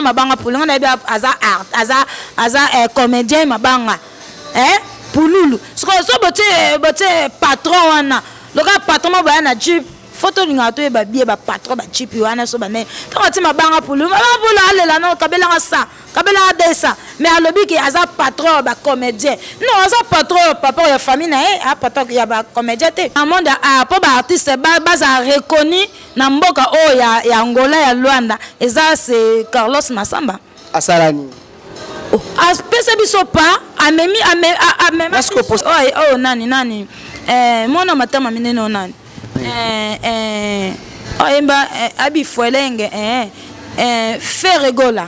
Mabanga Pululu, nga nayebi aza art, aza aza eh, comédien Mabanga. Eh? Pululu. Sikoyo so botie botie patron wana. Loka patron mo baya na jeep. Faut tolingaka toyeba bie ba patron ba jeep wana so bane. Ntango atie Mabanga Pululu, Mabanga Pululu alela no kabelanga sa. Kabelanga 200. Mais alobi ke aza patron ya ba comédien. Non, aza patron ya papa ya famille na ye, a patron ya ba comédien te. Na monde ya art, po ba artiste ba baza reconnu na mboka oyo ya, ya Angola ya Luanda eza se Carlos Massamba. Asala nini? Oh, apesa biso pa amemi amema oyo oh, nani nani eh, mwana matama minene oyo nani eh, eh, oyemba eh, abi fuelenge eh, eh, Ferregola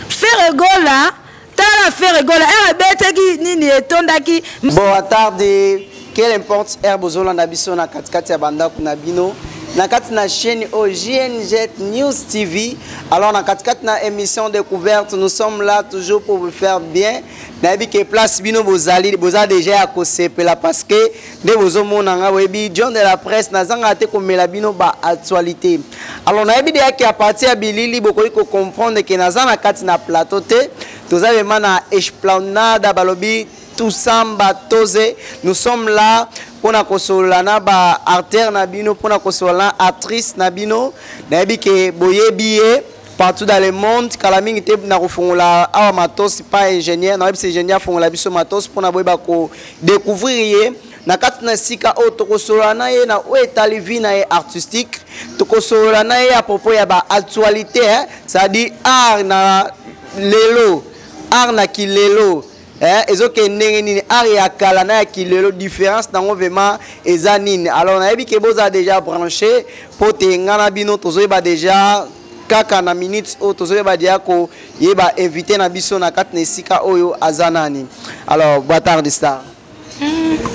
Ferregola tala Ferregola ere abetaki nini etondaki. Boa tarde, quelle importe heure bozolanda biso na katikati ya bandako na bino na kati na chaîne oyo JNJ News TV. Alors na katikati na émission découverte, nous sommes là toujours pour vous faire bien. Nayebi ke place bino bozali boza déjà ya kosepela parce que nde bozomona nga boyebi John de la presse nazanga te komela bino ba actualité. Alors nayebi deya ke à partir ya bilili bokoki ko comprendre ke naza na kati na plateau te, toza vraiment na esplanade balobi Tousamba Toze. Nous sommes là mpona kosolola na ba artère na bino, mpona kosolola na actrice na bino. Nayebi ke boyebi ye partout dans le monde. Kala mingi te na kofongola awa matos pa ingénieur, nayebisa ingénieur afongola biso matos mpona boyeba ko découvrir ye na kati na sika oyo tokosolola na ye na oyo etali vie na ye artistique. Tokosolola na ye à propos ya ba actualité, hein? C'est-à-dire art na lelo, art na kilelo, eh, ezokende ndenge nini, art ya kala na ya kilelo différence nango vraiment eza nini. Alors nayebi ke bozala déjà branché po te nga na bino tozoyeba déjà kaka na minute oyo tozoyeba déjà koyeba invité na biso na kati na esika oyo aza nani. Alors boa tarde star.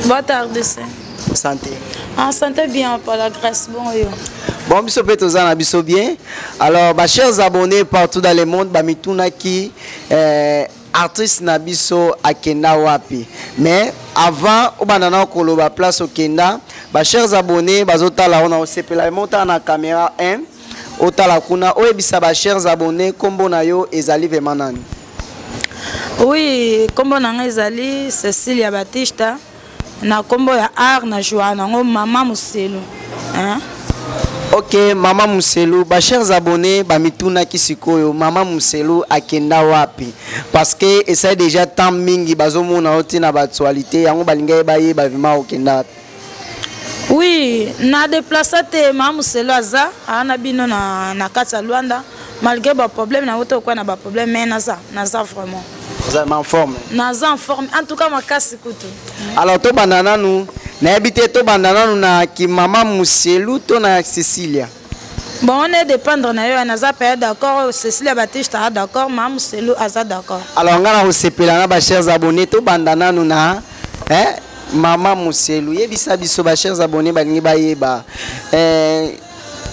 Boa tarde, c'est. Santé. En santé bien, par la grâce, bon yo. Bon, biso pe toza na biso bien. Alors ba chers abonnés partout dans le monde, ba mitunaki artiste na biso akenda wapi. Mais avant obanda na koloba place okenda, ba chers abonnés bazotala ona osepela monta na caméra 1 otala kuna oyebisa ba chers abonnés kombo na yo ezali vraiment nani. Oui, kombo na nga ezali Cecilia Batista na kombo ya art na joie nango Mama Muselu, hein? Ok, Mama Muselu, ba chers abonnés ba mitunaki sikoyo Mama Muselu akenda wapi parce que esali déjà temps mingi bazomona yo te na ba actualité yango balinga ye bayeba vraiment okenda wapi. Oui, na déplaça te, Mama Muselu aza na bino na, na kati ya Luanda malgré ba problème na woto kwa na ba problème mais naza naza vraiment. Oza en forme. Naza en forme en tout cas makasi kutu. Alors tobanda nanu nayebi te tobanda nanu na kimama Muselu to na Cecilia. Bon, on est dépendre na yo, naza pe d'accord, Cecilia Batista d'accord, Mama Muselu aza d'accord. Alors nga na kosepela na ba chers abonnés tobanda nanu na hein Mama Muselu yebisa biso ba chers abonnés balingi bayeba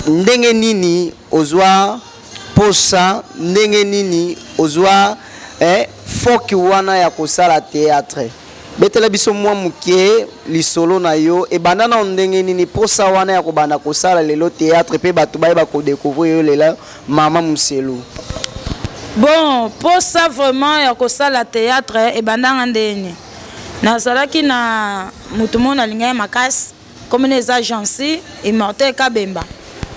ndenge nini ozwa posa, ndenge nini ozwa foki wana ya kosala théâtre. Betela biso mwa moke lisolo na yo ebanda na ndenge nini posa wana ya kobanda kosala lelo théâtre pe bato bayeba kodécouvrir yo lelo Mama Muselu. Bon, posa vraiment ya kosala théâtre ebandanga ndenge nazalaki na motu moko nalingai makasi comme eza Jancy Immortel Kabemba.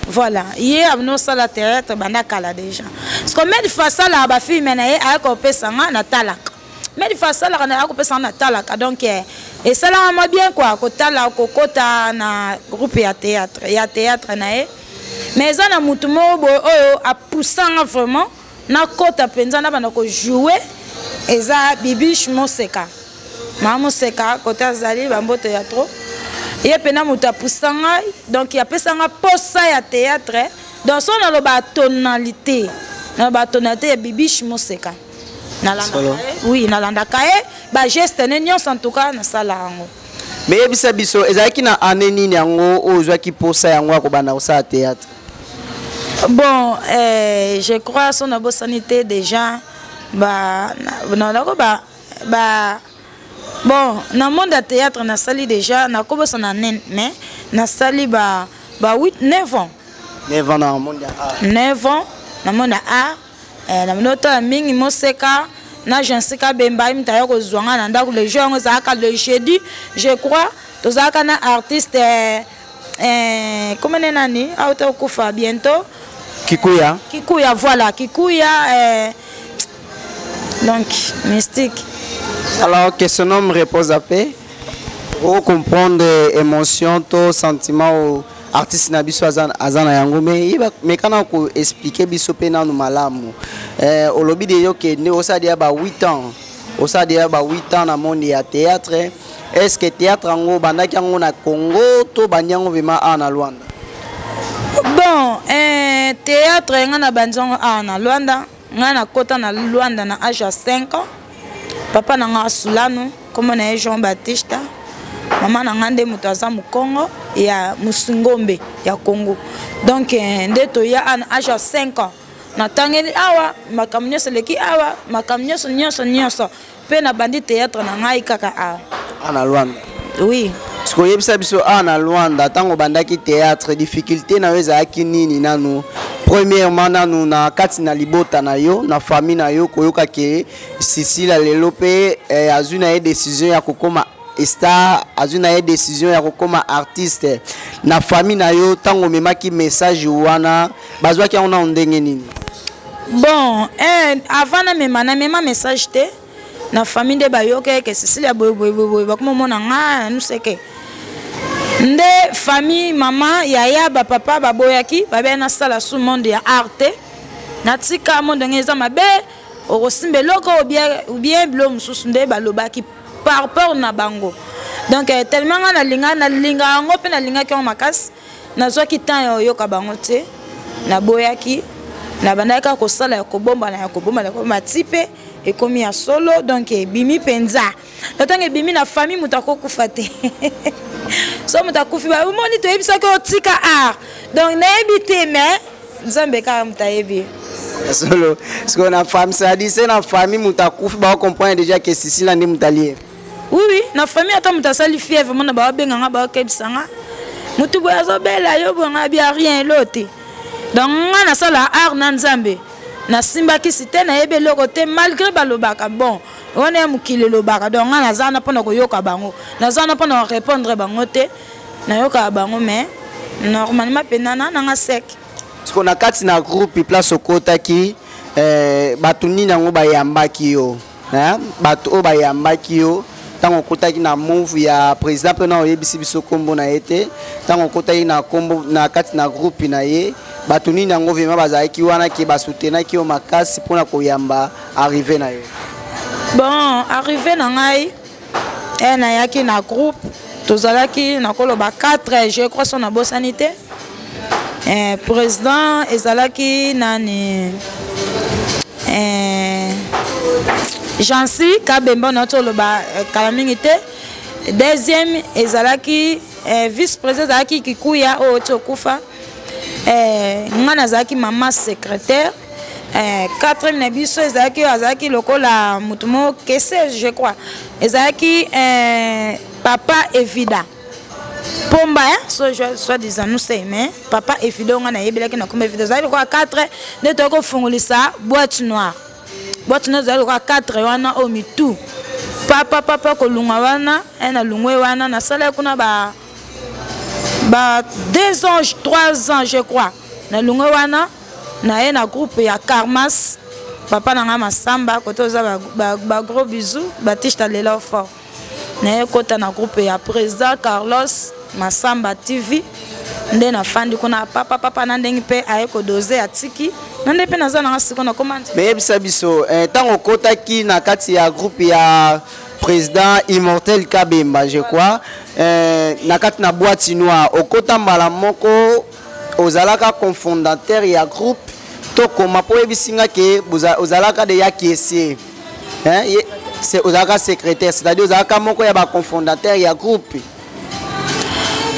Voilà, ye abino sala théâtre banda kala déjà. Parce que même fois sala ba film na ye ayako pesa nga na talaka. Même fois sala na ayako pesa na talaka. Donc et sala moi bien quoi, ko tala ko kota na groupe ya théâtre na ye. Mais eza na mutu moko boye oyo apusanga vraiment na kota penza na banda ko jouer eza Bibiche Moseka. Mama Moseka kota azali ba mboto ya trop. Ye pena mutu apusanga donc ya pesanga posa ya théâtre. Donc so na loba tonalité, na ba tonalité ya Bibiche Moseka. Nalanda ye, oui, nalanda kae ba geste ne nyonso en tout cas na sala yango. Mais yebisa biso ezalaki na année nini yango oyo ozwaki posa yango ya kobanda kosala théâtre? Bon, je crois son abosanité déjà ba na na ba ba bon na monde ya théâtre na sali déjà na kobosa na nene mais na sali ba ba 8 9 ans. 9 ans na monde ya art. 9 ans na monde ya art. Na bandi otala mingi Moseka na Jansi Kabemba, ye moto aya kozwa nga na ndako. Le jour yango ezalaka le jeudi, je crois. Tozalaka na artiste komene nani auta okufa bientôt. Kikuya. Kikuya, voilà, Kikuya. Donc mystique. Alors que son homme repose à paix. Comprendre émotion to sentiment o artiste na biso aza na yango, mais yeba mekana ko expliquer biso mpe nanu malamu. Olobi de yo ke nde osala deya ba 8 ans, osala deya ba 8 ans na monde ya théâtre. Est ce que théâtre yango obandaki yango na Congo to bandi yango vraiment awa na Lwanda? Bon, théâtre nga na bandi yango awa na Lwanda. Ngai nakota na Lwanda na age ya 5 ans. Papa na nga asulanu, kombo na ye Jean Baptiste. Mama na nga nde moto aza mokongo ya Musungombe ya Congo. Donc nde toya awa na age ya 5 ans. Natangeli awa, makambo nyonso eleki awa, makambo nyonso nyonso nyonso, mpe nabandi théâtre na ngai kaka awa. Awa na Lwanda? Oui. Sikoyo oyebisa biso, awa na Lwanda, ntango obandaki théâtre, difficulté na yo ezalaki nini nanu? Premièrement nanu, na kati na libota na yo, na famille na yo, koyoka ke Sisila lelo mpe azwi na ye décision ya kokóma star, azwi na ye décision ya kokóma artiste, na famille na yo, ntango omemaki message wana, bazwaki yango nano ndenge nini? Bon, avant namema message te na famille, nde bayoka eke Cecilia boye boye boye boye, bakoma omona nga nuseke. Nde famille, mama, yaya, bapapa baboyaki, babeya nasala su monde ya art te, natika monde ndenge eza mabe, okosimba eloko ou bien bilo mosusu. Nde balobaki par peur na bango. Donc tellement nga nalinga yango mpe nalingaki yango makasi, nazwaki temps ya oyoka bango te. Naboyaki, nabandaki kaka kosala ya kobombana, ya kobombana, ya kobombana, ti mpe ekomi ya solo. Donc ebimi mpenza. Na ntango ebimi na famille, moto akokufa te. So moto akufi, omoni, toyebisaki otika art. Donc nayebi te, mais Nzambe kaka moto ayebi. Solo sikoyo na famille, c'est-à-dire se na famille moto akufi, bakocomprendre déjà ke Sisila nde moto alie? Oui, na famille, ata moto asali fièvre, mona babenganga, bakebisanga motu boye azobela yo boye, nga bia rien, elo te. Donc nga nasala art na Nzambe, nasimbakisi te, nayebi eloko te, malgré balobaka. Bon, wana ya mokili elobaka. Donc nga naza wana mpona koyoka bango, naza wana mpona korépondre bango te, nayokaka bango, mais normalement mpenza na nanga sec. Siko na kati na groupe, place okotaki, bato nini yango bayambaki yo, hein? Bato oyo bayambaki yo ntango okotaki na move ya président, mpe na oyebisi biso nkombo na ye te, ntango okotaki na nkombo na kati na groupe na ye, bato nini yango vraiment bazalaki wana ke basoutenaki yo makasi mpona koyamba arrivée na yo? Bon, arrivée na ngai, nayaki na groupe, tozalaki nakoloba 4, je crois, so nabosani te. Président ezalaki nani? Jansi Kabemba, nauti oloba kala mingi te. Deuxième ezalaki vice président ezalaki Kikuya oyo oti okufa. Nga nazalaki mama secrétaire. Quatrième na biso ezalaki oyo azalaki lokola motu moko kese, je crois ezalaki papa Evida Pomba, hein? So, soit disant nous c'est, mais papa Evida nga nayebelaki na komba Evida. Ezalaki lokola 4 nde toyaki kofungolisa boîte noire. Boîte noire ezalaki lokola 4 wana oyo mitu papa papa kolunga wana. Nalungwe wana, nasalaki kuna ba 2 ans, 3 ans, je crois. Nalungwe wana, naye na groupe ya Karmas, papa na nga Masamba, kote oza, ba gros bisous, Batiste alela fort. Naye kota na groupe ya président Carlos Masamba TV, nde nafandi kuna papa papa na ndenge mpe aye kodose, atiki na nde mpe naza nanga sikoyo nakoma. Me yebisa biso, ntango okotaki na kati ya groupe ya président Immortel Kabemba, je crois, na kati na boîte noire, okota mbala moko, ozalaka cofondateur ya groupe to koma? Mpo oyebisi nga ke ozalaka deya caissier, hein? Ozalaka secrétaire, c'est-à-dire ozalaka moko ya bacofondateur ya groupe?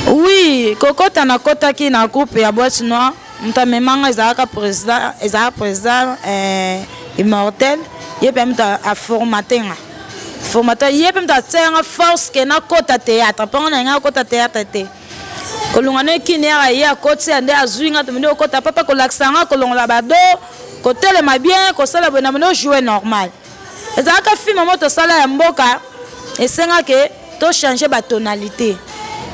Oui, kokota nakotaki na groupe ya boîte noire, moto amemanga ezalaka président, ezalaka président Immortel. Ye mpe moto aformate nga, formateur. Ye mpe moto atianga force ke nakota théâtre, mpongo na ngai akota théâtre te. Kolonga no ekini yaka, ye akoti ya nde azwi nga, tomindi kokota papa, kolakisa nga kolongola bado. Kotelema bien, kosala boye na bino jouer normal. Ezalaka film moko tosala ya mboka esengaki tochange batonalité.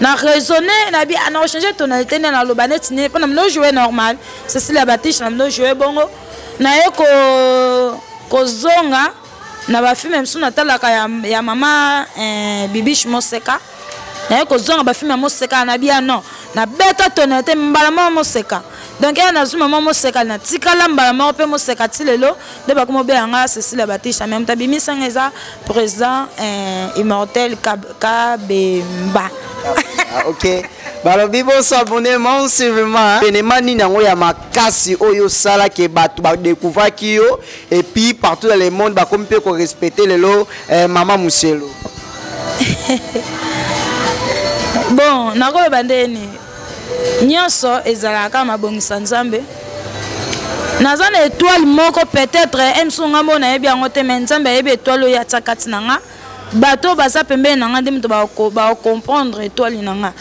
Na raisonner na bi na changer tonalité nde naloba neti nini mpona bino jouer normal. Cecilia Batiche na bino jouer bongo naye ko kozonga na bafilme mosusu natalaka ya, ya mama Bibiche Moseka. Naye kozonga bafilme ya Moseka na bia non, nabeta tonalité mbala moko Moseka. Donc eya nazwi mama Moseka, natikala mbala moko mpe Moseka ti lelo nde bakoma obeya nga Cecilia Batisha. Mais moto abimisanga eza président Immortel Kabemba. Ah, ok, balobi bosabone massivement. Événement nini yango ya makasi oyo osalaki bato badécouvraki yo et puis partout dans le monde bakomi mpe korespecte lelo mama Moselo? Bon, nakoyeba ndeni nyonso ezalaka mabongisa Nzambe. Naza na étoile moko, peut-être mso nga moko nayebi yango te, mais Nzambe ayebi étoile oyo atia kati na nga. Bato baza pembeni na nga nde moto bakocomprendre étoile na nga.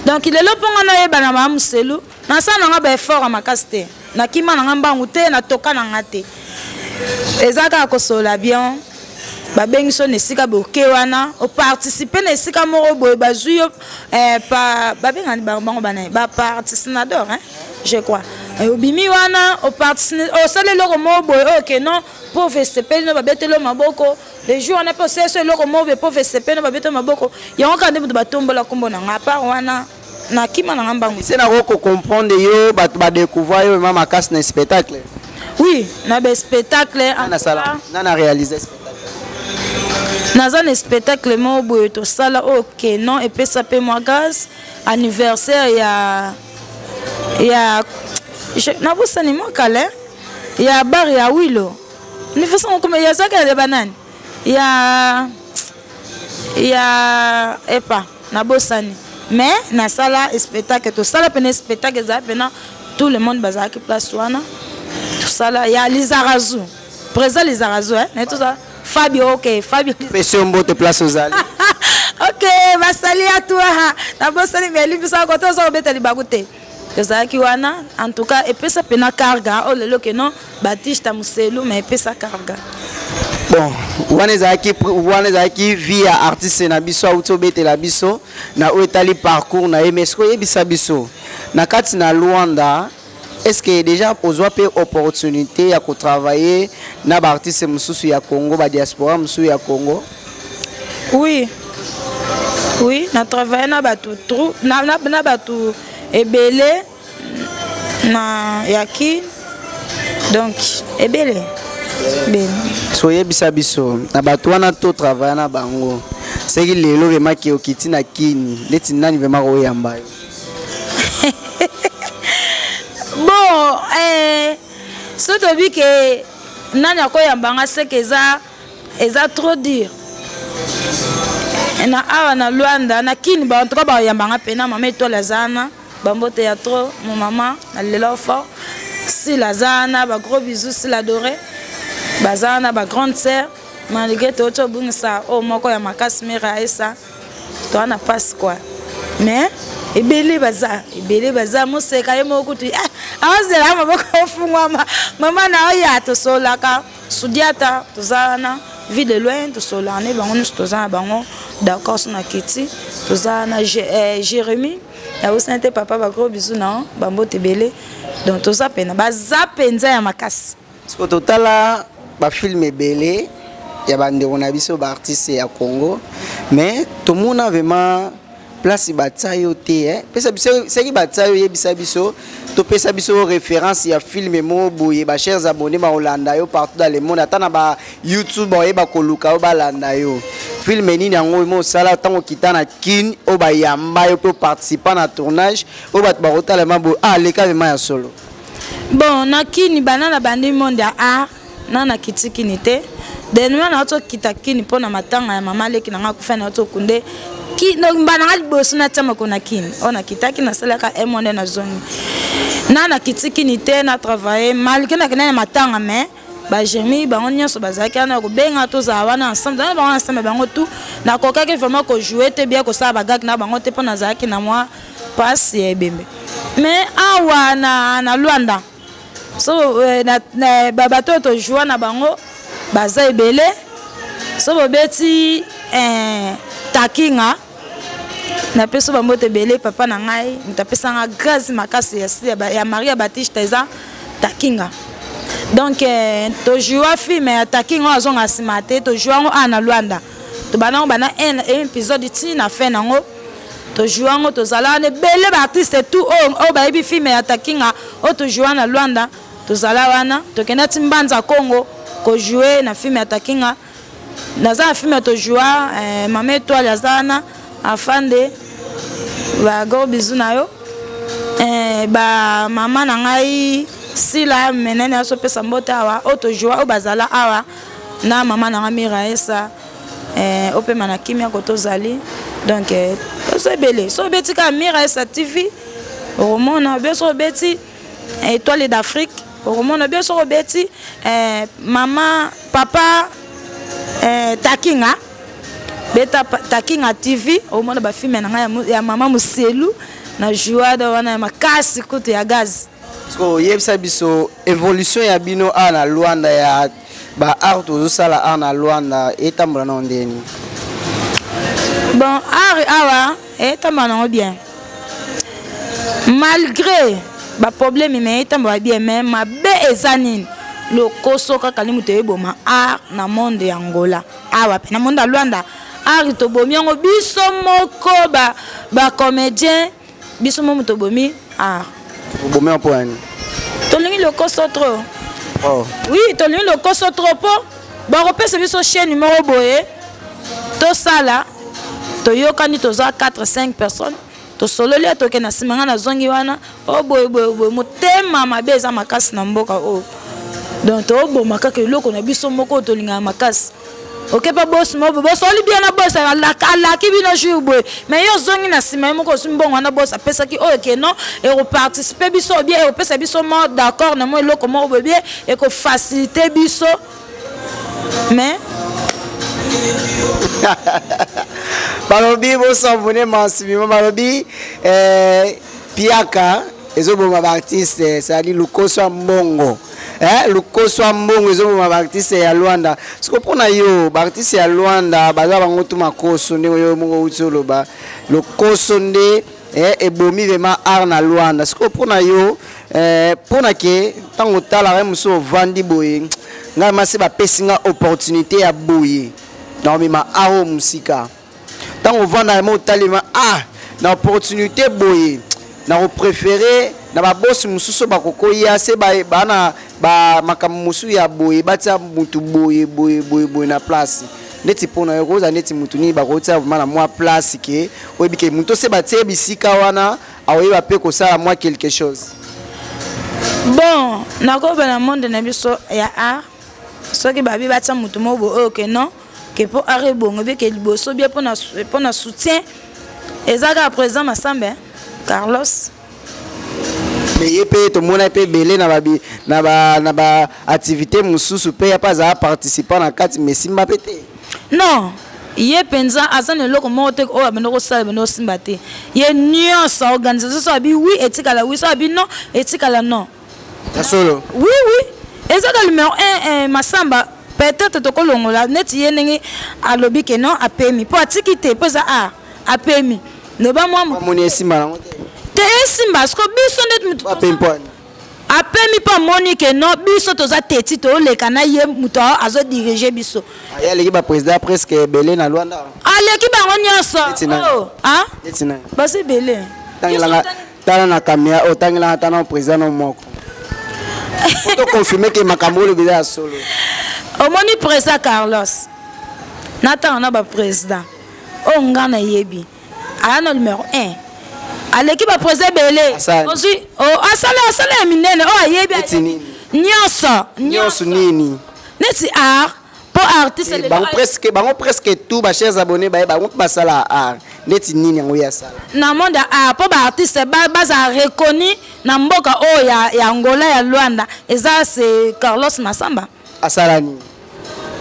Donc lelo mpo nga nayeba na mama Moselu, nasala na nga baeffort ya makasi te, nakima na nga mbangu te, natoka na nga te. Eza kaka kosolola bien, babengi so na esika boke wana, oparticipe na esika moko boye, bazwi yo babengani bango bana baparticinador, hein, je crois. Obimi wana, osali eloko moko boye oyo ke non, pauvre esepeli no, babeteli yo maboko. Le jour wana mpe osali so eloko moko boye, pauvre esepeli no, babeteli yo maboko. Yango kaka nde moto batombola nkombo na nga. Apart wana, nakima na nga mbangu. Se nako kocomprendre yo, bato badécouvrir yo vraiment makasi na spectacle? Oui, na baspectacle. Nana réalise spectacle? Naza na spectacle moko boye tosala oyo ke non, epesa mpe mwa gaz, anniversaire ya nabosani mwa kala ya bar ya Wilo. Anniversaire moko yazaka ya banani ya epa, nabosani. Mais nasala spectacle, tosala pene spectacle, ezala pena tout le monde bazalaki place wana. Tosala ya Lizarazu, président Lizarazu, eh? Naye tozala Fabio, ok, Fabio. Pesi yo mbote place ozali. Ok, basali ya toi, nabosani, mais elimbisaka kote oza kobeta libaku te. Tozalaki wana, en tout cas epesa pena carga oyo lelo ke non, Batiste Moselu, mais epesa carga. Bon, wana ezalaki vie ya artiste na biso auti obetela biso na oyo etali parcours na ye. Mais soki oyebisa biso na kati na Luanda, est ce que déjà ozwa mpe opportunité ya kotravailler na baartiste mosusu ya Congo, badiaspora mosusu ya Congo? Oui, na travaille na bato trop, na bato ebele na yaki, donc ebele ebele. So oyebisa biso na bato wana to travaille na bango, soki lelo vraiment ke okiti na Kini, neti nani vraiment koyamba yo? Bon, so tobi ke nani akoyamba nga, seke eza trop dur. Na awa na Lwanda, na Kini ba, en tout cas bayambanga mpena mama Etoile aza wana, bambote ya trop mo mama na lelo fort. Sila aza wana, bagros bisous. Sila Doré baza wana, bagrande sœur, malgré touti obungisa oyo moko ya makasi, mare aesa toa na mpasi quoi. Mais ebele baza, ebele baza. Moseka ye moko kutu aozela maboko ofungwama, mama na oya tosololaka. Sudiata toza wana, vie de loin tosololaka ne bango nyonso, toza na bango d'accord. So na kiti toza wana, Jérémie nabosani te, papa, bagros bisous na bambote ebele. Donc toza pena, baza mpenza ya makasi. Siko totala bafilme ebele ya bandeko na biso baartiste ya Congo, mais tomona vraiment place batia yo te, eh? Pesa biso, soki batia yo, yebisa biso, topesa biso référence ya filme moko boye. Bachers abonnés bakolanda yo partout dans le monde, ata na ba YouTube bakoyeba koluka yo, balanda yo. Filme nini yango mo osala ntango okita na Kine oyo bayamba yo mpe oparticipa na tournage oyo bato bakotala ma boye, ah, leka vraiment ya solo? Bon, na Kini, bana na bandi monde ya art na nakiti Kini te. Dernièrement nauti okita Kini mpo na matanga ya mama leki na nga akufa, nauti okunde mba na nga liboso natia moko na Kini oyo nakitaki, nasalaka un mois nde nazongi. Na nakiti Kini te, na travaille malgré nakende na matanga, mais bajemi bango nyonso bazalaki wana kobenga tozala wana ensemble na bango, ensemble bango tout. Nakokaki vraiment kojouer te, bien kosala bagag na bango te mpo nazalaki na mwa pasi ya ebembe. Mais awa na Lwanda So eh, bato oyo tojoua na bango baza ebele. So bobeti eh, takinga, napesi bambote ebele. Papa na ngai moto apesanga grâce makasi ya Maria Batiste eza takinga. Donc eh, tojoua film ya takinga oyo azonga nsima te. Tojoua yango awa na Lwanda, tobanda yango banda un épisode ti na fin nango. Tojoua yango, tozala wana ebele, baartiste tout oyo bayebi film ya takinga oyo tojoua na Lwanda. Tozala wana, tokenda ti Mbanza Congo kojoue na film ya takinga. Naza na film ya tojoua eh, mama Étoile aza wana, afande bagros bizu na yo eh, bamama na ngai Sila menene azopesa mbote awa. Oyo tojoua, oyo bazala awa na mama na ngai Mira Esa eh, opema na kimia ko tozali. Donc eh, tozo ebele. So obeti kaka Mira Esa TV, okomona bien. So obeti Étoile d'Afrique, okomona bien. Soki obeti eh, mama papa eh, takinga, beta Takinga TV, omona bafilme na ngai ya mama Moselu na jouade wana ya makasi kutu ya gaz. Oyebisa biso évolution ya bino awa na Lwanda, ya baart tozosala awa na Lwanda, etambola nao ndeni? Bon, art awa etambola nango bien malgré baproblème, mais etambola bien. Mais mabe eza nini? Lokoso kaka ni moto eyeboma art na monde ya Angola awa mpe na monde ya Lwanda. Art tobomi yango biso moko, bacomédien ba biso mo moto obomi art. Obomi yango mpo yani? Tolingi lokoso trop. Oh. Oui, tolingi lokoso trop, mpo bakopesa biso chaîne moko boye, tosala, toyokani, toza 4 5 personnes, tosololi ya toke na nsima. Ngai nazongi wana o boye boye boye. Motema mabe eza makasi na mboka oyo. Donc toboma kaka eloko na biso moko oyo tolingaka makasi. Oke mpe bosi moko bosoli bien na bosi, alaki bino jour boye, mais yo ozongi na nsima, ye moko ozwi mbongo wana bosi apesaki oyo ke non, ekoparticipe biso bien, ekopesa biso mo d'accord na mo eloko moko boye bien, ekofacilite biso, mais Balobi bosabone massivement. Balobi eh, piaka ezoboma baartiste, c'est-à-dire lokoso ya mbongo eh, lokoso ya mbongo ezoboma baartiste ya Lwanda. Siko mpona yo, baartiste ya Lwanda baza bango tu makoso ndenge yo moko outi oloba, lokoso nde eh, ebomi vraiment art na Lwanda. Siko mpona yo eh, mpona ke ntango otalaka ye mosusu ovandi boye, ngai masi bapesi nga opportunité ya boye na komema art oyo mosika, ntango ovanda yamo otalema, ah, na opportunité boye, na kopréféré na babosi mosusu bakokoya se bana makambo mosusu ya boye, batia mutu boye boye boye boye na place. Neti mpona yo, koza neti mutu nini bakotia vraiment na mwa place ke oyebi ke mutu ose batie bisika wana akoyeba mpe kosala mwa quelque chose? Bon, nakoyeba na monde na biso ya art, soki babi batia mutu moko boye oyo ke non, ke mpo art ebongo bie ke liboso bie mpona soutien, eza kaka président Masambe Carlos. Mais ye mpe tomona mpe ebele na baactivité mosusu mpe ya mpe azala participant na kati, mais simba mpe te. Non, ye mpenza aza na eloko moko te oyo abenda kosala benda kosimba te. Ye nyonso organisation, so abi oui, etikala oui, so abi non, etikala non. Ya solo? Oui, eza ka numéro 1 Masamba. Peut-être tokolongola neti ye ndenge alobi ke non, apemi mpo atiki te, mpo eza art, apemi loba mwa Amoni esimba nango te. Te, esimba siko biso nde mutu Apemi mpo ani? Apemi mpo amoni ke non, biso toza teti, tooleka na ye moto azodirige biso. Ye aleki baprésident presque ebele na Lwanda. Aleki bango nyonso. Neti nani? Oh, ah? Neti nani? Baza ebele. Tangelanga, tala na caméra oyo, tangelanga tala na président no moko po toconfirme ke makambo oyo eza ya solo. Omoni président Carlos, natanga na baprésident oyo nga nayebi, aya na numéro 1, aleki baprésident ebele. Asali. Ozwi oh, asala asala ya minene oyo ayebi. Neti nini? Nyonso. Nyonso nini? Neti art, mpo artiste Eh, bango presque tout, bachers abonnés, baye bango mpe basala art. Neti nini yango ye asala? Na monde ya art, mpo baartiste bazala reconnu na mboka oyo ya Angola, ya Lwanda, eza se Carlos Masamba. Asala nini?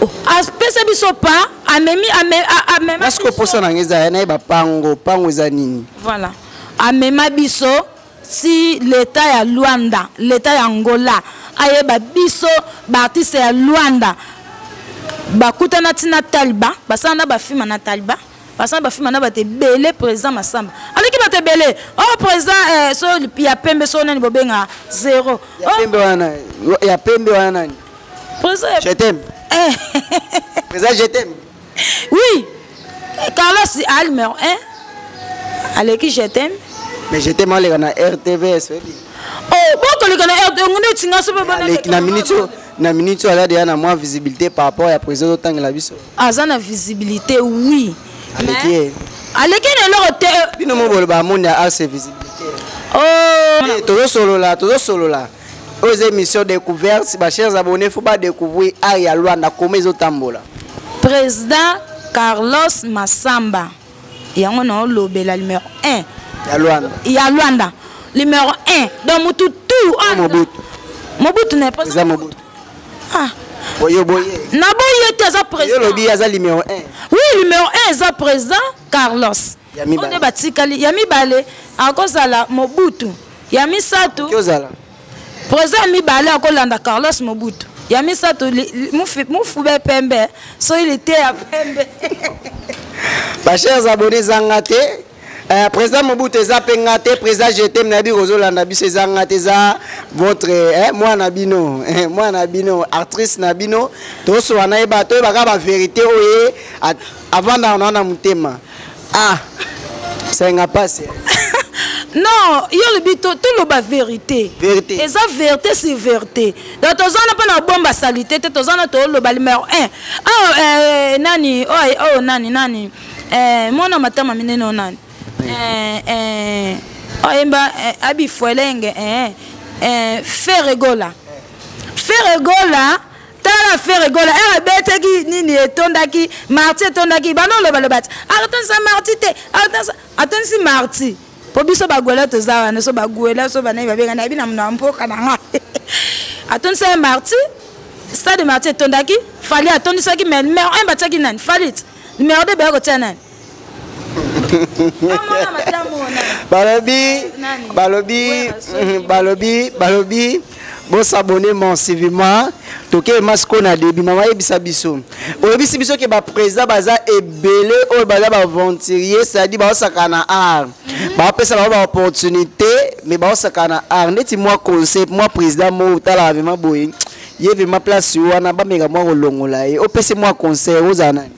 Oh, apesa biso pa amemi amema. Nasiko mposa nanga eza ya nayeba pango pango eza nini. Voilà, amema biso si l'état ya Lwanda, l'état ya Angola. Ayeba biso baartiste ya Luanda bakutana ntina Taliba, basala na bafilme na Taliba, basala bafilme na bato ebele. Président Masamba aleki bato ebele. Oyo président so ya pembe, so nani bobenga zéro. Ya pembe wana, ya pembe wana nani? Président. Je t'aime. Président, je t'aime. Oui, Carlos a numéro 1, aleki je t'aime. Mais je t'aime aleka na RTVS, oyebi. Oh, bokoleka na RT nde tinga so mpe. Aleki na minute oyo, na minute oyo aza deja na mwa visibilité par rapport ya président otangela biso. Aza na visibilité, oui. Aleki ye. Aleki na eloko te. Bino mo boloba amoni ya art, c'est visibilité. Oh. Eh, tozosolola, tozosolola. Oyo eza émission découverte. Bachers abonnés, faut badécouvrir art ya Lwanda koma ezotambola. Président Carlos Masamba, yango na olobela, numéro 1. Ya Lwanda. Ya Lwanda, numéro 1. Donc mutu tout. Mobutu. Mobutu na eza Mobutu. Ah. Oyo boye. Naboyi ete aza yo président. Lobi aza numéro 1. Oui, numéro 1 eza président Carlos. Ya mibale. Oyo nde batikali ya mibale akozala Mobutu, ya misato. Ki ozala. Président ya mibale akolanda Carlos, Mobutu. Ya misato mufube pembe, soki lite ya pembe. Bachers abonnés, ezanga te. Président Mobutu eza mpe nga te. Président Jetem, nayebi kozolanda biso, eza nga te, eza votre mwana bino, mwana bino, actrice na bino. Tosola nayeba, toyebaka bavérité oyo ye avandaka na na motema. Ah, senga pasi. Non, yo olobi toloba vérité. Vérité. Eza vérité sur vérité. Donc toza wana mpo na bomba saleté te. Toza wana, toloba numéro 1 awa. Nani oyo? Oyo nani nani? Mwana matama minene oyo nani? Oyemba abifuelenge, Ferre Gola. Ferre Gola, tala Ferre Gola ere ebetaki nini, etondaki Martyrs, etondaki. Bando olobaloba ti akotondisa Martyrs te, atondisi Martyrs. Mpo biso bagwela toza wana, so bagwela, so banani babenga, nayebi na monoko ya mboka na nga. Atondisa ye Martyrs, stade Martyrs etondaki. Fally atondisaki, mais numéro 1 batiaki nani? Fally. Numéro 2 baya kotia nani? Amona matamu nani? Balobi. Nani? Balobi. Wera, soki. Balobi bosabonner massivement. Tokeyema sikoyo na début. Mama, yebisa biso, oyebisi biso ke baprésident baza ebele oyo baza baaventurier, c'est-à-dire baosaka na art, baopesa bango baopportunité, mais baosaka na art. Neti mwa conseil, mwa président mo otalaka vraiment boye, ye vraiment place wana bameka mwa kolongola ye, opesi mwa conseil, ozala nani?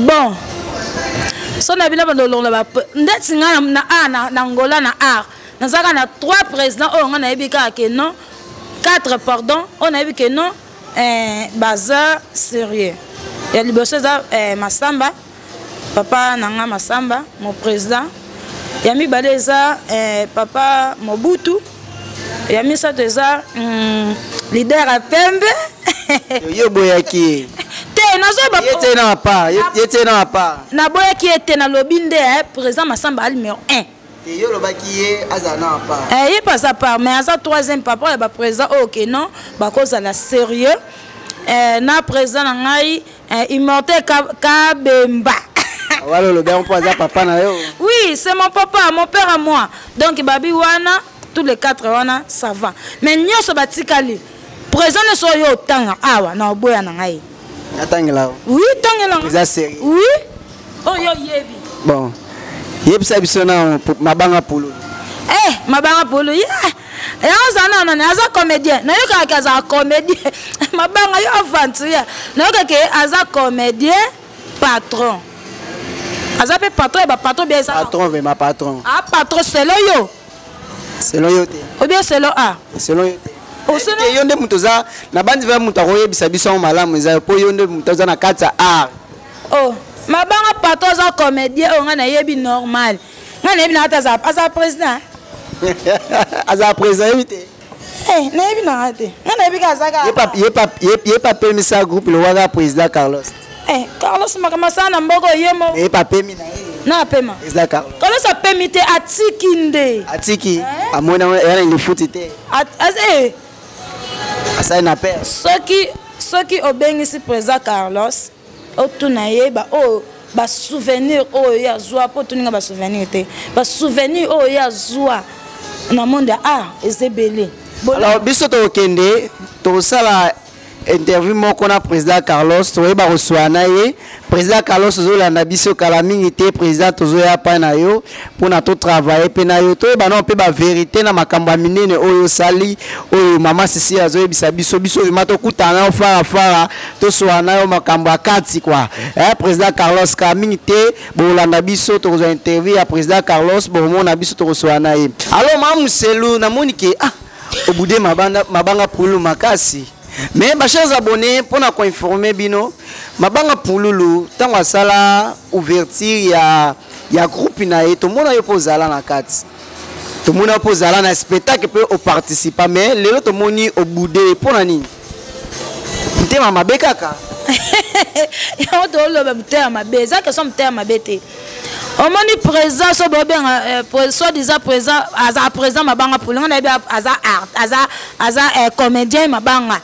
Bon, so na bino bandolongola ndeti ngai na art na Ngola, na art nazalaka na trois président oyo ngai nayebi kaka ke non, quatre, pardon, oyo nayebi ke non, baza sérieux. Ya liboso eza Masamba, papa na nga Masamba, mon président. Ya mibale eza papa Mobutu. Ya misato eza leader ya pembe. Yo boyaki ye. Te, nazoyeba. Ye te na part, ye te na part. Naboyaki ye te, nalobi nde président Masamba ali numéro 1. Te, yo olobaki ye azala na part. Ye mpe aza part, mais aza troisième papa ya baprésident oyo ke non, bakozala sérieux. Na président na ngai Immortel Kabemba. Wala olobi yango mpo aza papa na yo. Oui, c'est mon papa, mon père à moi. Donc babi wana, tous les quatre wana, ça va. Mais nyonso batikali, président nyonso oyo otanga awa na oboya na ngai. Atangela o. Oui, tangela nga. Eza sérieux. Oui, oyo oyebi. Bon, yebisa biso na Mabanga Pululu. Mabanga Polo ye yango aza na nani? Aza comédien, nayokaka azala comédien. Mabanga yo aventurier, nayokaka aza comédien, patron. Aza mpe patron ya bapatron bien eza. Patron, vraiment patron. A patron selon yo. Selon yo te. Ou bien selon a. Selon yo te. Oh, selon- Te, yo nde moto oza na bandi va, moto akoyebisa biso yango malamu eza yo, mpo yo nde moto oza na kati ya art. Oh, Mabanga patron aza comédien oyo ngai nayebi normal. Ngai nayebi na ata aza président. Aza président, yebi te. Nayebi nanga te, ngai nayebi kaka aza Ye kaka. Ye pa pemisa groupe lowaka président Carlos. Carlos makambo asala na mboka ye mo. Ye pa pemi na ye. Na apema. Président Carlos. Carlos apemi te, atiki nde. Atiki, amoni yango eya na lifuti te. Asali na père. Soki obengisi président Carlos, otuna ye ba oyo basouvenir oyo ye azwa, mpo otuninga basouvenir te, basouvenir oyo ye azwa. Na monde ya art eza ebele. Alors biso tokokende tokosala interview moko na président Carlos, toyeba koswa na ye. Président Carlos, ozolanda biso kala mingi te. Président, tozoya pa na yo mpona totravaille mpe na yo, toyeba nao mpe bavérité na makambo ya minene oyo osali, oyo mama Sisi azoyebisa biso. Biso vraiment tokutana na yo fara fara, toswa na yo makambo ya kati quoi. Eh, président Carlos, kala mingi te bolanda biso, tokozwa interview ya président Carlos, bomona biso tokoswa na ye. Alors mama Muselu, namoni ke ah, obude mabanda, Mabanga Pululu makasi. Mais bachers abonnés, mpona koinforme bino, Mabanga Pululu ntango asala ouverture ya groupe na ye, tomona yo mpo ozala na kati, tomona yo mpo ozala na spectacle mpe oparticipa. Mais lelo tomoni obude, mpo na nini? Motema mabe kaka? Yango toloba motema mabe eza question motema mabe te. Omoni président so bobenga soi disant président, aza président Mabanga Pululu. Nga nayebi aza art, aza comédien Mabanga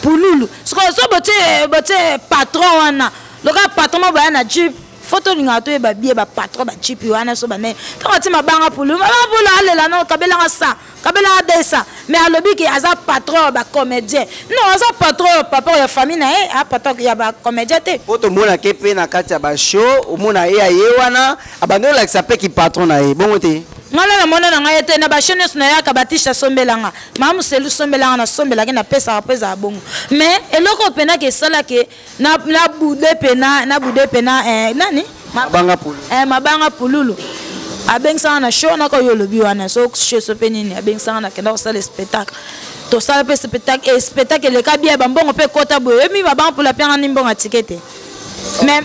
Pululu. Sikoyo so botie patron wana loka patron mo baya na jeep, fo tolingaka toyeba bie bapatron bajeep wana so banene. Ntango atie Mabanga Pululu, Mabanga Pululu alela no kabelanga sa kabelanga desa, mais alobi ke aza patron ya bacomédien. Non, aza patron ya papa ya famille na ye, aza patron ya bacomédien te. Po tomonake mpe na kati ya bashow, omona ye aye wana, abandi olakisa mpe ki patron na ye bongo te. Nga na namona na ngai ete na bashow nyonso nayaka, batisha asombelanga, mama Moselu sombelanga, nasombelaki, napesaka mpo ezala bongo. Mais eloko oyo mpenaki esalaki na bude pena, na bude pena nani? Mabanga Pululu. Mabanga Pululu abengisanga na show naka oyo olobi wana, so show so mpe nini, abengisanga, nakenda kosala spectacle. Tosala mpe spectacle e spectacle eleka bien, bambongo mpe ekota boye. Oyebi Mabanga Pululu apianga ni mbongo atike te, mais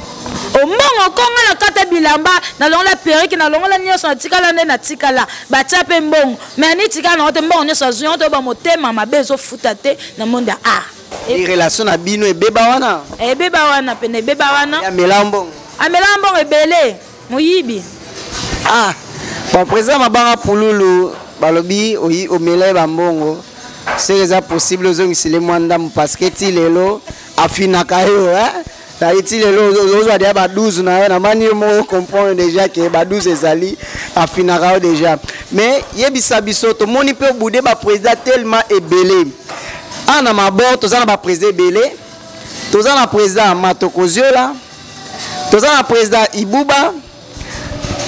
ombongo konga na kata bilamba, nalongola perruque, nalongola nyonso, natikala nde natikala. Batia mpe mbongo, mais anitikala nango te. Mbongo nyonso azwi yango. Toyeba motema mabe ezofuta te na monde ya art. Relation na bino ebeba wana? Ebeba wana pene, ebeba wana. Amela mbongo? Amela mbongo ebele, moyibi. Ah bon, président Mabanga Pululu, balobi omela ye bambongo. Soki eza possible, ozongisile mwa ndambo, parce que ti lelo afinaka yo. Nayi ti lelo ozwa deya ba 12 na yo. Namani yo moko comprendre déjà ke ba 12 ezali, afinaka yo déjà. Mais yebisa biso, tomoni mpe obude baprésident tellement ebele awa na mabor. Toza na baprésident ebele, toza na président Matokoziola, toza na président Ibuba,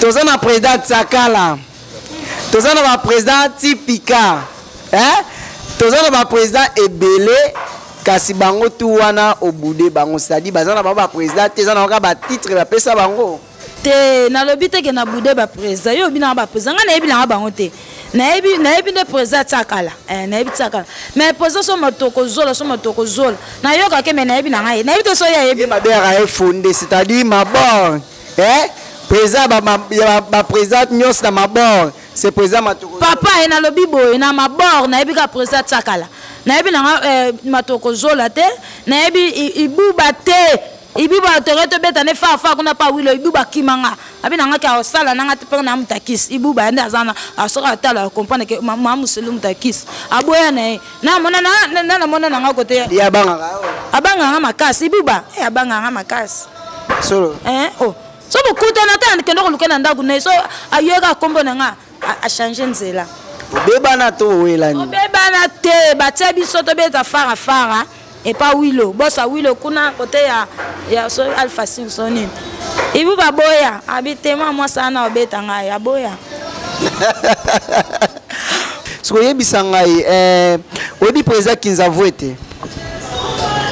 toza na président Tsakala, toza na baprésident Tipika, hein? Toza na baprésident ebele, kasi bango tu wana obude bango, c'est-à-dire baza na bango baprésident te, eza na kaka batitre bapesa bango. Te, nalobi te ke na bude baprésident. Yo obi nanga baprésident, ngai nayebi nanga bango te. Nayebi nde président Tiakala, nayebi Tiakala. Mais président so motoko zola, so motoko zola nayokake, mais nayebi na ngai, nayebi te so ye ayebi. Ye babengaka ye fonde, c'est-à-dire mabor, eh? Président baprésident nyonso na mabor, c'est président Matoko. Papa ye, nalobi boye, na mabor nayebi kaka président Tiakala. Nayebi nanga Matoko Zola te, nayebi Ibuba te. Ibuba toke tobeta ne fafa kuna pa wilo, Ibuba kimanga abi nanga ke asala nanga te mpe na mutakisi. Ibuba nde aza na asoki atala comprendre ke ma Moselu mutakisi aboya na ye. Namona na namona nanga kote. Ye abangaka? Abanganga makasi Ibuba, abanganga makasi. Solo? Eh, oh. So bokutana te, akende koluka na ndako na ye, so ayoka nkombo na nga, achange nzela. Obebana to owelani? Obebana te. Batia biso tobeta farafara epa wilo, bosa wilo kuna kote ya so Alpha Sing so nini. Ibu baboya, abi tema mwasi wana obeta ngai, aboya. Soki oyebisa ngai, oyebi président Kinzavue te?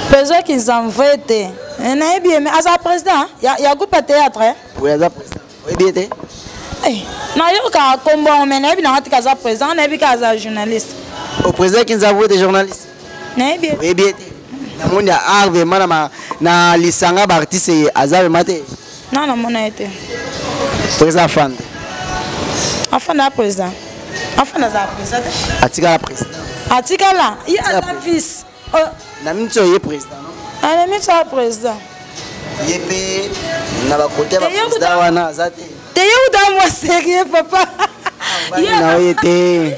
Président Kinzamvue te, nayebi ye, mais aza président ya groupe ya théâtre, eh? Oui, aza président. Oyebi ye te? Nayokaka kombo yango, mais nayebi nanga tika aza président. Nayebi kaka aza journaliste. Au président Kinzavue te, journaliste? Nayebi ye. Oyebi ye te? Namoni ya art vraiment na lisanga baartiste ye aza vraiment te. Non, namona ye te. Président Afande? Afande aza président? Afande azala président te. Atikala président. Atikala ye, aza vice. Na miniti oyo ye président, non? Na miniti oyo président. Ye mpe na bakote ya baprésident wana aza te. Te, ye kuta mwa sérieux, papa. Na oye te,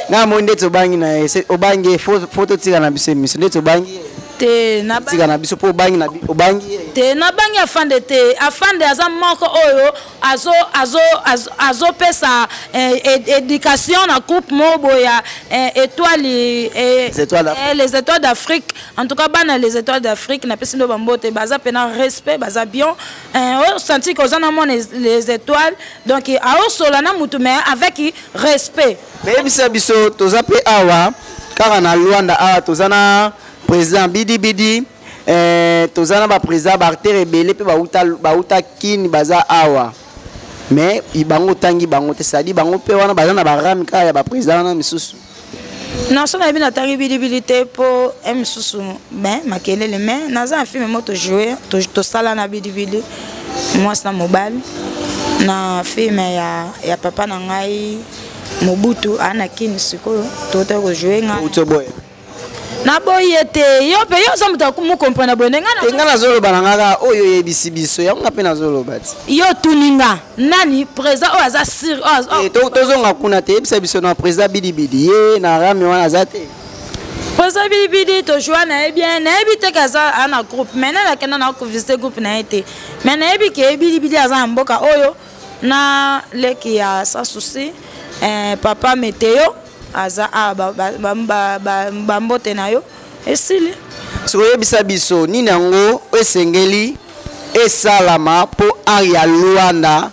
nga moni ndeti obangi na ye, obangi ye. Fo totika na biso émission ndeti obangi ye. Te, na tika na biso mpo obangi na obangi ye. Te, nabangi Afande te. Afande aza moko oyo azopesa éducation na groupe moko boye ya étoile, Les Étoiles d'Afrique. Les Étoiles d'Afrique. En tout cas, bana Les Étoiles d'Afrique, napesi ndo bambote. Baza mpena respect, baza bien. Osenti ke oza na mwana Les Étoiles, donc aosola na mutu mais avec respect. Nayebisa biso, toza mpe awa kaka na Lwanda awa, toza na président Bidibidi, toza na baprésident baacteur ebele mpe bauta Kini, baza awa, mais bango otangi bango te. C'est-à-dire bango mpe wana baza na barame kaka ya baprésident wana misusu. Non, so nayebi, natangi Bilibili te mpo e misusu me makelele, mais naza na film mo tojoue, tosala na Bilibili, mwasi na mobali, na film ya papa na ngai Mobutu aa na Kini. Sikoyo tota kojoue nga. Outi oboya? Naboyi ye te. Yo mpe, yo oza moto mokomprendre boye nde nga. Te, nga nazoloba na nga kaka oyo oyebisi biso, yango nga mpe nazoloba ti. Yo tuni nga nani président oyo aza sur oyo? Tozonga kuna te. Yebisa biso na président Bidibidi, ye na rame wana aza te? Président Bilibili, tojoua na ye bien. Nayebi te ke aza aa na groupe, mais nani akenda na kovisite groupe na ye te, mais nayebi ke Bilibili aza na mboka oyo na leki ya Sans Souci, papa Meteo aza awa. Bambote na yo esili. Soki oyebisa biso nini yango esengeli esalama mpo art ya Lwanda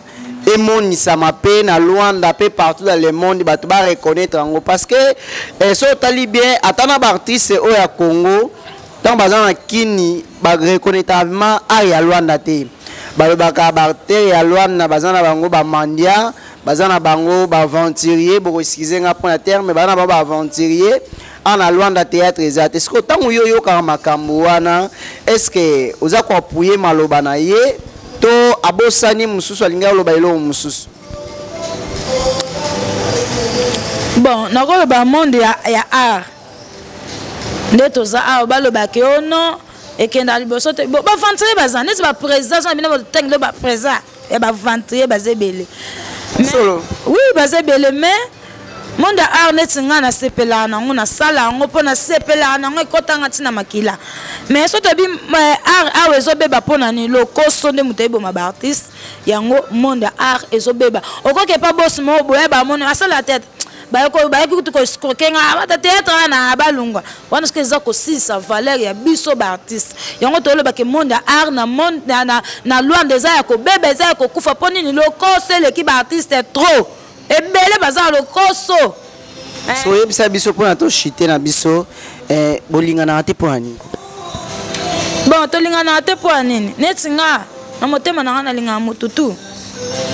emonisama mpe na Lwanda mpe partout dans le monde, bato bareconnaître yango, parce que so otali bien, ata na baartiste oyo ya Congo, ntango baza na Kini, bareconnaître vraiment art ya Lwanda te. Balobaka baacteur ya Lwanda baza na bango bamandia, baza na bango baaventurier. Bokoexcuse nga mpona terme, baza na bango baaventurier. Awa na Lwanda théâtre eza te. Sikoyo ntango yo oyokaka makambo wana, est ce que oza koappuyer maloba na ye to abosani mosusu, alingi aloba eloko mosusu? Bon, nakoloba monde ya art nde toza awa, balobaka yo non, ekenda liboso te. Bon, baaventurier baza neti baprésident so na bino, botangelo baprésident ya baaventurier baza ebele. Solo? Oui, baza ebele, mais monde ya art neti ngai nasepelaka nango, nasala yango mpo nasepelaka nango, ekɔtanga ntina makila. Mais so toyebi art awa ezobeba mpo na nini? Lokoso nde moto ayeboma baartiste. Yango monde ya art ezobeba. Okoki epa bosi moko boye, bamoni asala tete, bayaki kutu koescroquer nga, bata théâtre wana balungwa wana. Soki eza kosilisa valeur ya biso baartiste, yango tolobaki monde ya art na monde na Lwanda eza ya kobeba, eza ya kokufa. Mpo nini? Lokoso eleki baartiste trop ebele, baza na lokoso. So oyebisa biso mpona toshite na biso, bolinganaka te mpo ya nini? Bon, tolinganaka te mpo ya nini? Neti nga na motema na nga, nalingaka motu tu,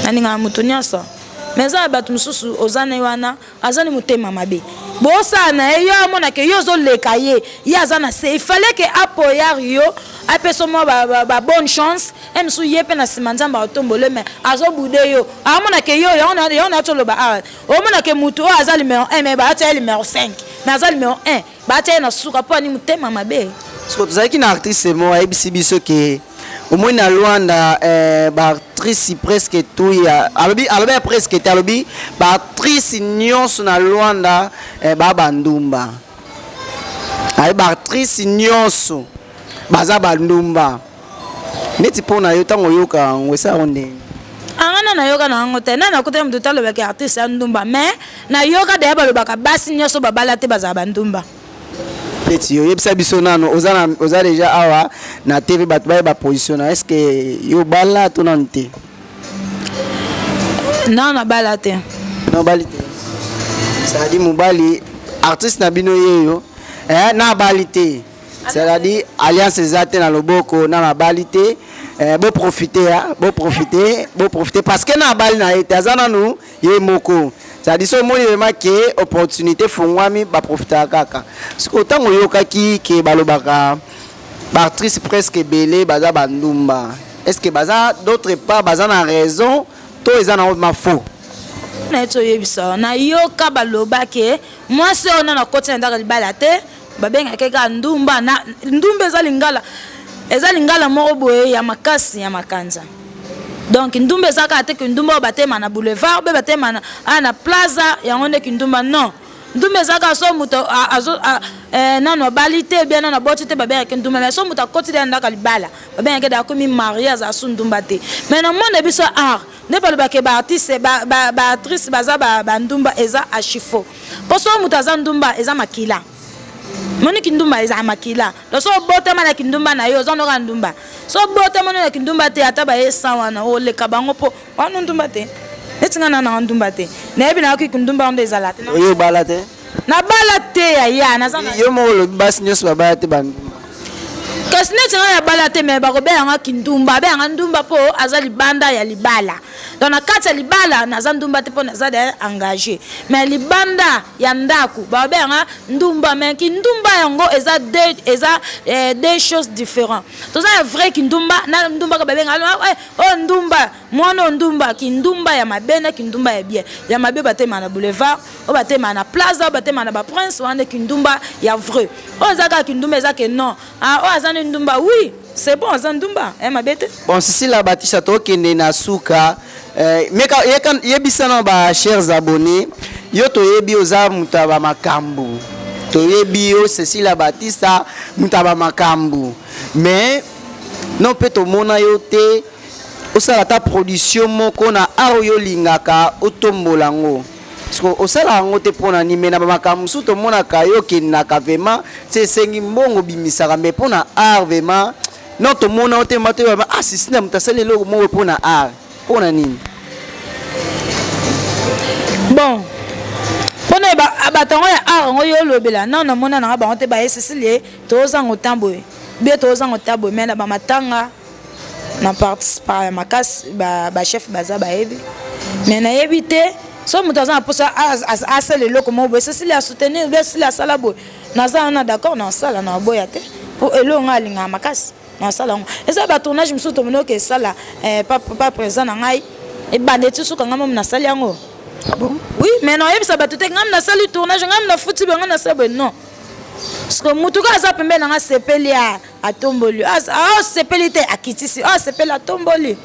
nalingaka motu nyonso, mais eza na bato mosusu oza na ye wana, aza ni motema mabe. Bosala na ye, yo amonake yo ozoleka ye, ye aza na se. Il fallait ke apoyar yo, apesa mwa ba bonne chance e mosusu ye mpe na nsima Nzambe atombole, mais azobude yo, amonake yo. Yango na toloba awa, omonake motu oyo aza numéro 1, mais baatia ye numéro 5, mais aza numéro 1, baatia ye na suka. Mpo ani? Motema mabe. Siko tozalaki na artiste moko, ayebisi biso ke omoni na Lwanda, baactrice presque tout ya, alobi ya presque te, alobi baactrice nyonso na Lwanda, baa bandumba. Aye baactrice nyonso baza bandumba. Neti mpo na yo, ntango oyoka yango, esalako ndenge? Anga na nayoka na yango te. Na nakuta moto talobaki artiste ya ndumba, mais nayoka deya balobaka basi nyonso babala te bazala bandumba. Neti yo, oyebisa biso nano, oza déjà awa na TV, bato bayeba position na. Est ce que yo bala to nano te? Non, nabala te. Non, bali te, c'est-à-dire mobali artiste na bino yeyo, na abali te, c'est-à-dire alliance eza te na loboko na nabali te. Boprofite ya, boprofite, boprofite, parce que na abali na ye te, aza nanu ye moko. C'est-à-dire so omoni vraiment ke opportunité fongwami, baprofitaka kaka. Sikoyo ntango oyokaki ke balobaka baactrice presque ebele baza bandumba, est ce que baza d'autre part baza na raison to eza na ma faux? Nayeti oyebisa, nayoka balobaki mwasi oyo na nakoti na ndako libala te, babengaki kaka ndumba. Na ndumba eza lingala, eza lingala moko boye ya makasi ya makanza. Donc ndumba eza kaka te kindumba oyo batema na boulevard be batema na, na plaza, yango nde kindumba? Non. Ndumba eza kaka so moto eh, nano abali te bien nano aboti te, babengaki ndumba. Mais so moto akoti deya ndaka libala, babengaki da akomi marie, azala su ndumba te. Mais na monde biso art nde balobaka baartiste, baactrice baza bandumba, eza archifaux. Mpo so moto aza ndumba, eza makila. Moni kindumba eza makila. Donc so obotama na kindumba na yo, oza noka ndumba. So obotama na kindumba te, ata baye sa wana oleka bango, mpo wana ndumba te. Neti nga na nanga ndumba te, nayebi nayoki kindumba wana ezala te. Oyo obala te? Nabala te yaya, naza yo moko olobi basi nyonso babala te bandumba. Kasi neti ngai nabala te, me bakobeyanga kindumba, abeyanga ndumba mpo aza libanda ya libala. Donc na kati ya libala naza ndumba te, mpo naza de engagé. Mais libanda ya ndako bakobeyanga ndumba. Mais kindumba yango eza deux, eza deux choses différentes. Toza ya vrai kindumba na ndumba ka babenga oyo ndumba, mwana oyo ndumba. Kindumba ya mabe na kindumba ya bien. Ya mabe batema na boulevard, oyo batema na plaza, oyo batema na baprince, wana kindumba ya vrai. Oyo eza kaka kindumba, eza ke non, ah, oyo aza nde ndumba, oui, c'est bon, aza ndumba mabe te. Bon, Sisila Batista, tokende na suka. Meka yebisa na ba chers abonnés, yo toyebi oza moto ya bamakambo, toyebi yo Cecilia Batista moto ya bamakambo, mais non mpe tomona yo te osala ata production moko na art oyo olingaka otombola yango. Parce osala yango te mpo na nini? Me na bamakambo mosusu tomonaka yo okendaka vraiment se esengi mbongo obimisaka, mais mpo na art vraiment non, tomona yo te. Ma toyeba, ah, sisi na moto asali eloko moko mpo na art, mpo na nini? Bon, mpona bato yango ya art yango yo olobela, non, namona nanga bango te. Baye Cecilie, tozango ta boye bie, tozango ta boye, mais na bamatanga na participa ya makasi, bachef baza bayebi. Mais nayebi te so moto aza na mposa asala eloko moko boye, Cecilie asoutenir be, Cecilie asala boye, naza wana d'accord, nasala na boya te, mpo eloko ngai alingaka makasi, nasala yango. Eza batournage mosusu tomoni oke esala pa présent na ngai ebanda eti suka, ngai momi nasali yango. Ah bon? Oui, mais nayebisa bato te ngai nasali tournage, ngai nafuti boye, ngai nasali boye, non. Parce que motu kaka aza pembeni nanga asepeli, atomboli, asepeli te akitisi, asepeli atomboli.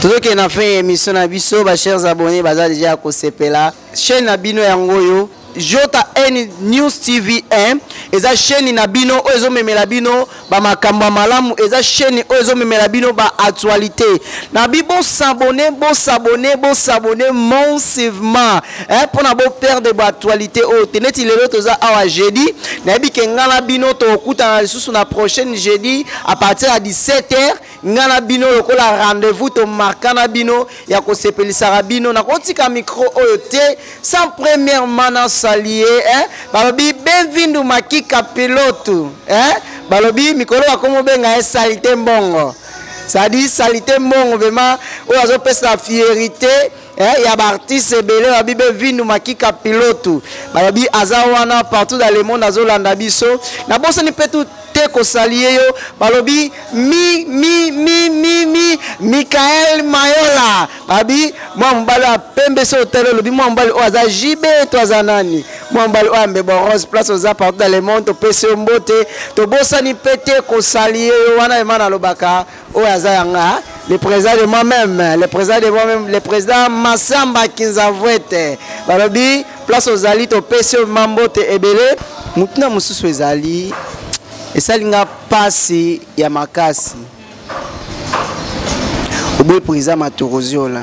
Tozokende na fin ya émission na biso. Bachers abonnés baza déjà ya kosepela. Chaîne na bino yango oyo, Jota N News TV 1, eza chaîne na bino oyo ezomemela bino bamakambo ya malamu, eza chaîne oyo ezomemela bino baactualité na bi. Bosabone, bosabone, bosabone massivement mpona boperdre baactualité oyo te. Neti lelo toza awa jeudi, nayebi ke nga na bino tokokutana lisusu na prochaine jeudi à partir ya 17 heures. Nga na bino lokola rendez-vous tomarka na bino ya kosepelisaka bino. Nakotika micro oyo te sans premièrement na saluer, hein? Balobi Benvindu Makika pilote, hein? Balobi mikolo bakomobenga ye salite mbongo, c'est-à-dire salite mbongo vraiment oyo azopesa fierité ya baartiste ebele. Babi Benvindu Makika pilote, balobi aza wana partout dans le monde azolanda biso. Nabosani mpe tu te kosalie yo, balobi mi mi mi mi mi Mikael Mayola, babi mwa mobali oyo apembe so otali, olobi mwa mobali oyo aza jibe to aza nani, mwa mobali oyo ambebo rose. Place oza partout dans le monde, topesi yo mbote. Tobosani mpe te kosalie yo wana ema nalobaka oyo aza yanga, le président de moi-même, le président de moi-même, le président Masamba Kinzavwete, balobi place ozali topesi yo mambote ebele. Motuna mosusu ezali esali nga pasi ya makasi: oboyi président Matoroziola,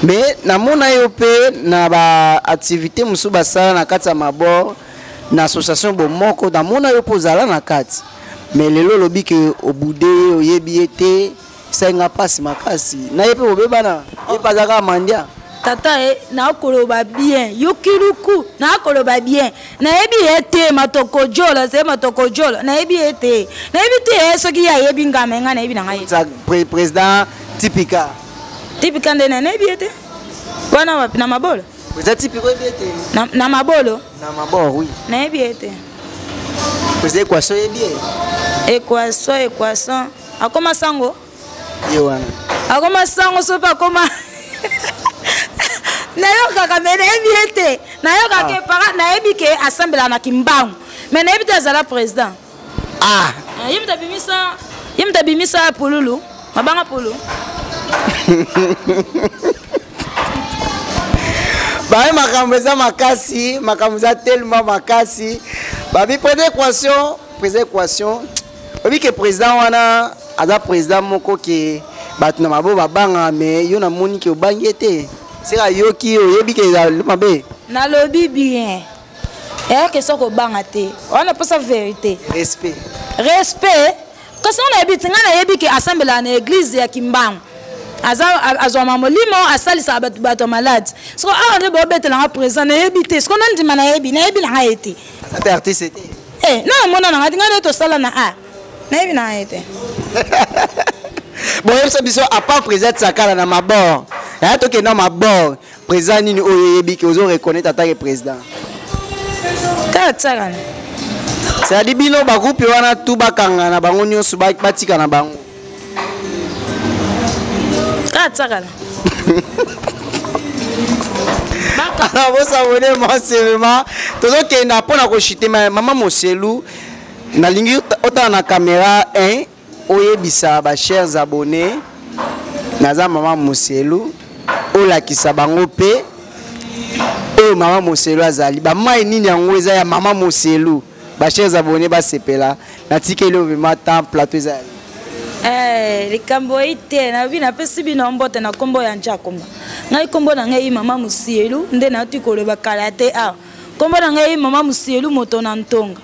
mais namona yo mpe na baactivité mosusu basala na kati ya mabor na association bomoko, namona yo mpe ozala na kati, mais lelo olobi ke obude ye, oyebi ye te. Esali nga mpasi makasi. Na ye mpe bobebana, ye mpe aza kaka mandia. Tata e, nakoloba bien, yokiluku, nakoloba bien, nayebi ye te. Matokojola se matokojola, nayebi ye te, nayebi te ye. Soki ye ayebi nga, me ngai nayebi na ngai. Président Tipika. Tipika nde nayebi ye te. Wana wapi? Na mabolo? Président Tipika oyebi ye te? Na mabolo. Na mabor, oui. Nayebi ye te. Président Équation oyebi ye? Équation, Équation akoma sango. Ye wana. Akoma sango, so mpe akoma nayokaka, me nayebi ye te. Nayokaka epara, nayebi ke asambelaka na Kimbangu, me nayebi te azala président. Ah. Ye moto abimisa, ye moto abimisa pululu, mabanga pulu. Baye makambo eza makasi, makambo eza tellement makasi. Babi président équation, président équation. Obi ke président wana aza président moko ke bato na mabo babanga mais yo namoni ke obangi ye te. Seka yoki oyebi ke eza mabe. Nalobi bien. Eya question kobanga te. Wana posa vérité. Respect. Respect. Kasi nga nayebi te, nga nayebi ke asambelaka na église ya Kimbangu. Aza azwama molimo asalisaka bato bato ya malade. Soko awa nde bobetela nga présent nayebi te. Soko nandima nayebi, nayebi na nga ye te. Aza pe artiste te. Eh, na mona na nga te, nga nde tosala na a. Nayebi na nga ye te. Bon, yebisa biso à part président Tsakala na mabor. Eh, tokenda mabor. Président nini oyo oyebi ke ozo reconnaître en tant que président? Kaka Tsakala. C'est-à-dire bino ba groupe wana tout bakanga na bango nyonso batika na bango. Kaka Tsakala. Alors vous abonnez massivement. Tozokenda mpona kochite mama Moselu nalingi otala na caméra 1 oyebisa ba chers abonnés naza mama Moselu olakisa bango pe oyo mama Moselu azali ba mai nini yango eza ya mama Moselu ba chers abonnés basepela natikeli oyo vraiment temps plateau eza ya Eh, likambo oyi te nabi napesi bino mbote na nkombo ya Njakomba. Ngai nkombo na ngai mama Mosielu nde nauti koloba kala te awa. Nkombo na ngai mama Mosielu moto na ntonga.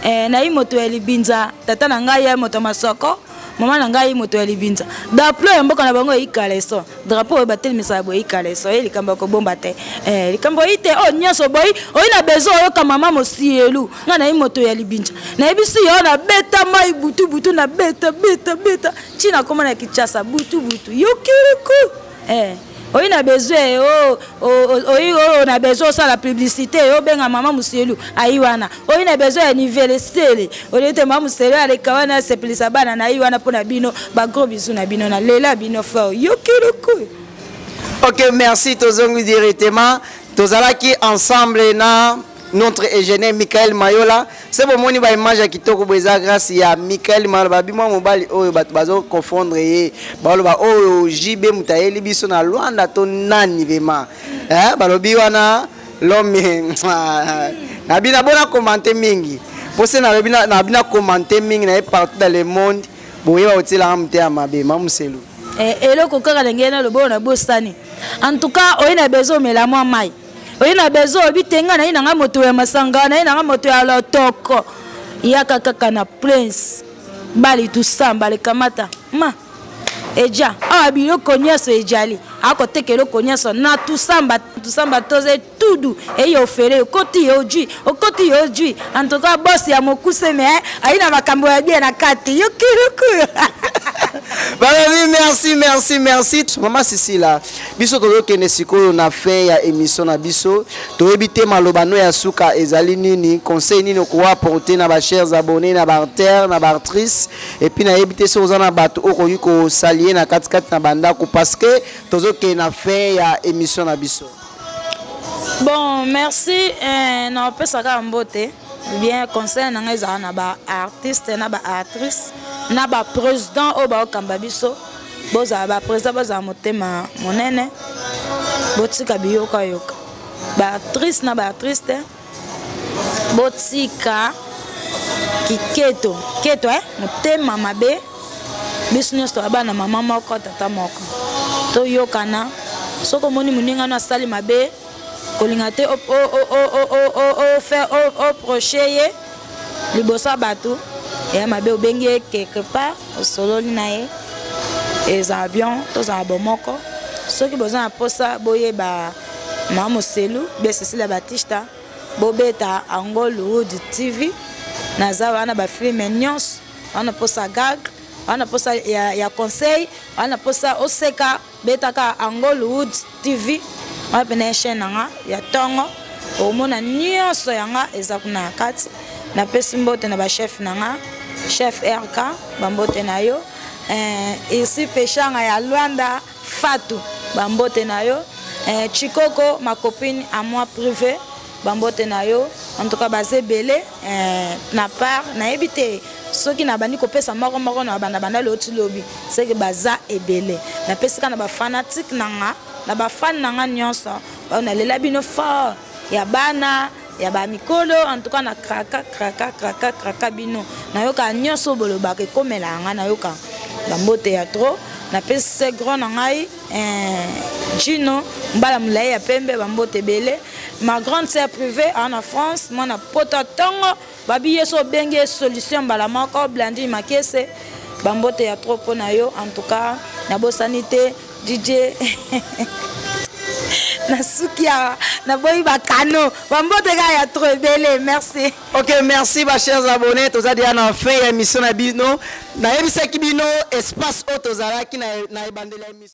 Eh, nayi moto ya libinza, tata na ngai ya moto ya masoko, mama na ngai moto ya libinza. Drapeau ya mboka na bango eyi kaleso. Drapeau oyo batelemisaka boye eyi kaleso, ye likambo ya kobomba te. Eh, likambo oyi te, oyo nyonso boyi, oyi na besoin oyoka mama Mosielu. Ngai nayi moto ya libinza. Nayebisi yo na beta mai butu butu na beta beta beta. Ti nakoma na Kinshasa butu butu. Yokiliku. Eh, oyi na besoin oh, oh, oyi oyo na besoin osala publicité obenga mama Moselu ayi wana. Oyi na besoin ya anniversaire oyo te mama Moselu aleka wana asepelisa bana na ye wana mpona bino ba gros bisous na bino na lela bino fort. Yokiliku. Ok, merci tozongi directement. Tozalaki ensemble na notre ingénieur Michael Mayola. C'est bon moni ba image ya kitoko bo eza grâce ya Michael Mayola. Ba bimo mobali oyo bato bazo confondre ye. Ba loba oyo JB mutayeli biso na Luanda to nani vraiment. Eh balobi wana l'homme na bina bona commenter mingi. Pose na bina na bina commenter mingi na ye partout dans le monde. Boyeba otiela mte ya mabe mamuselu. Eh, eloko kaka ndenge na lobo na bosani. En tout cas, oyi na besoin omela mwa mai. Oyi na besoin obi tenga na ye nanga moto ya masanga, na ye nanga moto ya lotoko. Yaka kaka na Prince. Bali tusamba le kamata. Ma eja awa biloko nyonso ejali akoteka eloko nyonso na tusamba tusamba toze tudu eyi ofele okoti yo ojui okoti yo ojui en tout cas boss ya mokuse me ayi na makambo ya bien na kati yokiluku. Balobi merci merci merci mama Sisila biso tozokende sikoyo na fin ya émission na biso toyebi te maloba no ya suka ezali nini conseil nini okoki apporter na ba chers abonnés na ba acteurs na ba actrices et puis nayebi te soki oza na bato okoki kosalie na katikati na bandako parce que tozokende na fin ya émission na biso. Bon, merci. Na opesaka mbote bien conseil na ngai ezala na ba artiste na ba actrice na ba président oyo baokamba biso bozala ba président bozala motema monene botika biyoka yoka ba actrice na ba artiste botika kiketo keto motema mabe biso nyonso toza bana mama moko tata moko toyokana soki omoni moninga no asali mabe kolinga te oproche ye liboso ya bato ya mabe obengi ye quelque part osololi na ye ezala bien tozala bomoko soki boza na posa boyeba mama Moselu be Cecilia Batista bobeta Angol Wood TV naza wana ba filme nyonso wana posa gag wana posa ya conseil wana posa oseka betaka Angol Wood TV wana pene chaîne nanga ya tongo omona nyonso yanga eza kuna na kati napesi mbote na ba chef nanga chef RK bambote na yo ici peshanga ya Luanda Fatou bambote na yo Chikoko ma copine à moi privé bambote na yo en tout cas baze belé na part nayebi te soki na bandi kopesa moko moko na banda banda loti lobi c'est que baza ebele napesi ka na ba fanatique nanga Na bafan na nga nyonso, nalela bino fort, ya bana, ya bamikolo. En tout cas na kraka kraka kraka kraka bino, nayoka nyonso bolobaka, ekomela nga, nayoka bambote ya trop. Napesi grand na ngai Gino Mbala Molai ya pembe, bambote ebele. Ma grande sœur privée aa na France, mwana poto ntongo, babi ye so obengi ye solution mbala moko, Blandine Makese, bambote ya trop mpo na yo. En tout cas nabosani te DJ nasuki awa, naboyi bakano, bambote kaka ya trop ebele. Merci. Ok, merci ba chers abonnés. Toza déjà na fin ya émission na bino. Nayebisaki bino espace oyo tozalaki na ebandeli ya émission.